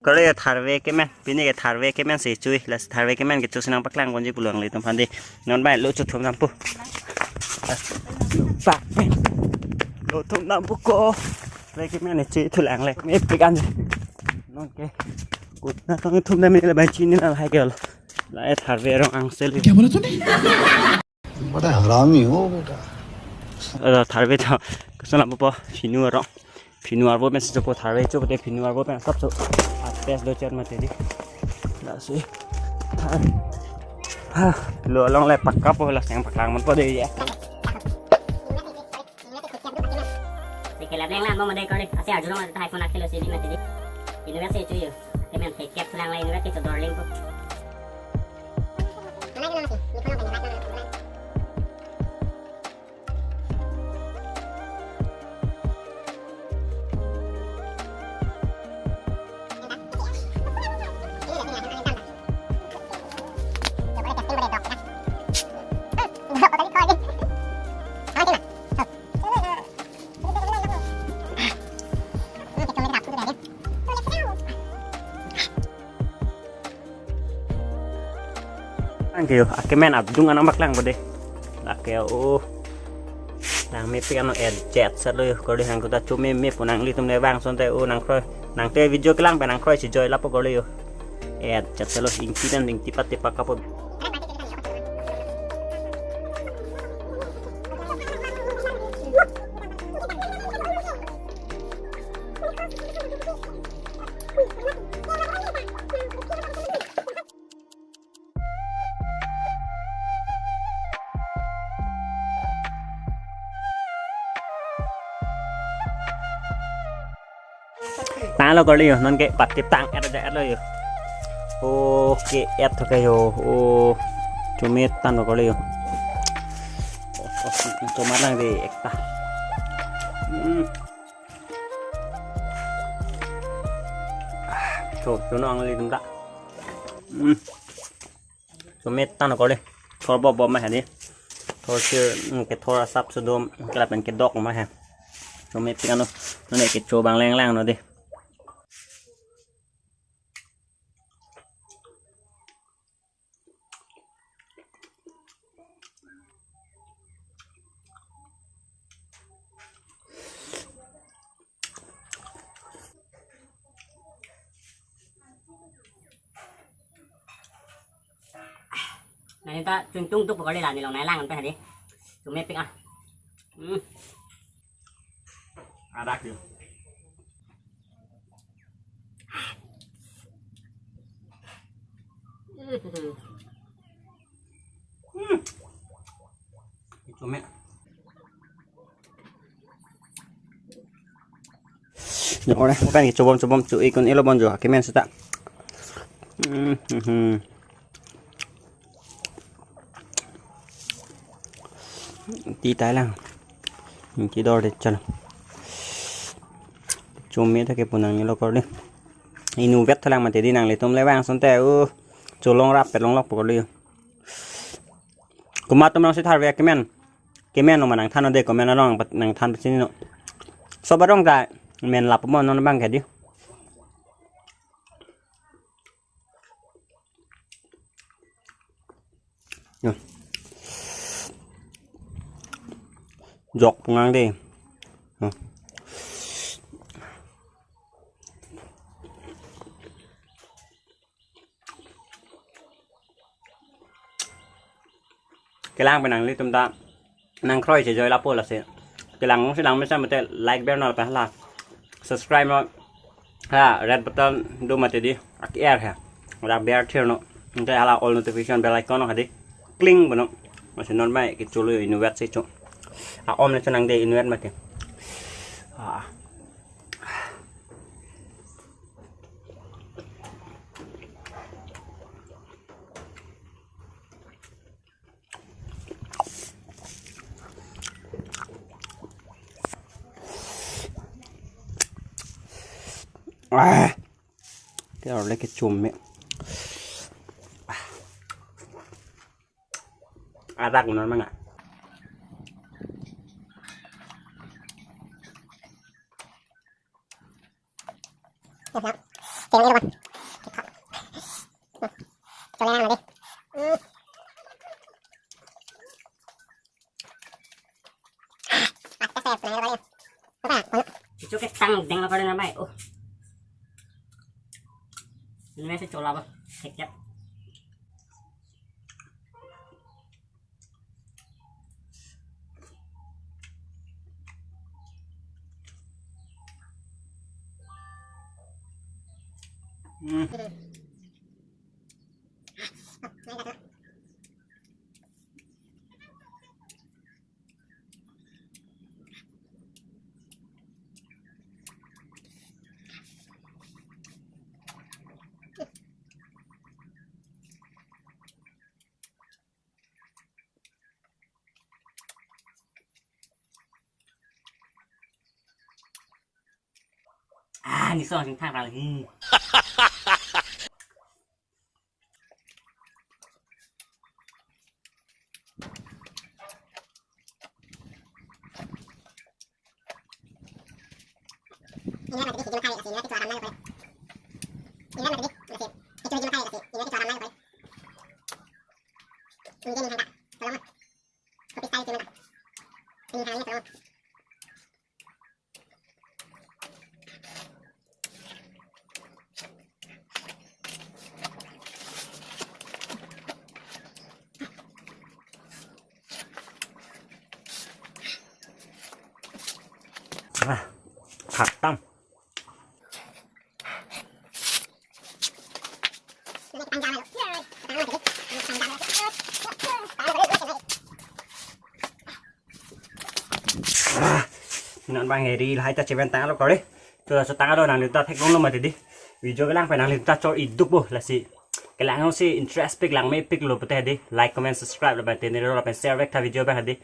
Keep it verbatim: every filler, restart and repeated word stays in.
Kore tharve kemen, pini ke tharve kemen si chui, lasi tharve kemen kecho si nangpaklang ponji pulo nanglitum aphan dei. Non bai lo chothum dampo. Lo thum dampo ko. Tharve kemen chui thulang le. Mepik an. Non ke. Kut na tong thum dam le bai chini na hai ke lo. La tharve arong angsel. क्या बोला तूने? बड़ा हरामी हो बेटा। Tharve ta. Koson dampo, phinu arong. Phinu arvo pen si chopo, tharve chopo te phinu arvo pen sap cho. Ates do cher mati dei. Lasi. Ha. Lo along le pakkapo, lasi nangpaklang ponpo dei ya. Si kelap leng lang mo dei kore. Asi arjulong ata hai phone akhelo si bi mati dei. Inut si chui yo. Kemen pe kep lang le inut kecho dorling ko. Thank you. Akemen adung anang paklang po dei. Lake o. Nang mepik ano er jet sat lo yo, kore hang kuta chome me pu nanglitum le bang sonte o nangkroi. Nangte video kelang pen nangkroi si joi lapo kore yo. Er jet sat lo, ingti dan ingti pat tipak kapo. Tanglo kore yo, non ke patip tang et ja et lo yo. Okay, et tho ke yo. O, chome tanglo kore yo. O, o, chome lang dei ekta. Hmm. Ah, cho, cho no angli tum ta. Hmm. Chome tanglo kore. Thor bob bob ma he dei. Thor sir, mm, ke thor asap sodom, ke lapen kedok ma he. Chomepik ano. Non ke cho bang leng lang no dei. Nani ta chungchung tuk pakore la, neli long nai lang pen hadi. Chomepik ah. Hmm. Adak yo. Hmm. Chome. Ore, pen ke chobom chobom cho ikon elo bon jo, kemen seta. Hmm, hmm, hmm. Ti tai lang. Ti dor de chalo. Chome ta ke punang ni lo kor de. Inutvet thalang mati dei, nanglitum le bang sonte o cholong rap pelong lok pokor de. Komat atum nang si tharve kemen. Kemen no ma nangthan no dei, comment along nang pat-, nangthan pachini no. Sob arong ta men lap mo non bang ke dei. Yo. Jok pungang dei. Yo. Kelang pen nanglitum ta nangkroi si joi lapo lasi. Kelang si lang mesen mate like ber no lapen hala subscribe no, ha red button do mati dei, ak er ha. Dak ber thir no. Ante hala all notification bell icon no hadi kling bono. Masi non bai ke cholo inutvet si cho. A om le chonang dei inutvet mati. Ah. Ah. Ke arle ke chome. Adak non manga. Keng ni lo. Kethok. Hmm. Kethok lang lagi. Hmm. Ah, tes tes, nah, lo kali. Apa? Kono. Kecho ketang deng apa namanya? Oh. Ini masih cola apa? Kecap. Hmm. Ah, ni so sing thang rang hi. Ah, khatam. Ah, non bang heri lahai ta cheven tanglo kore. To laso tanglo nangli ta theklonglo mati di. Video kelang pen nangli ta chor iduk bo lasi. Kelang si interest pik langmepiklo pute di. Like, comment, subscribe lapen tenero lapen share vek tha video abang di.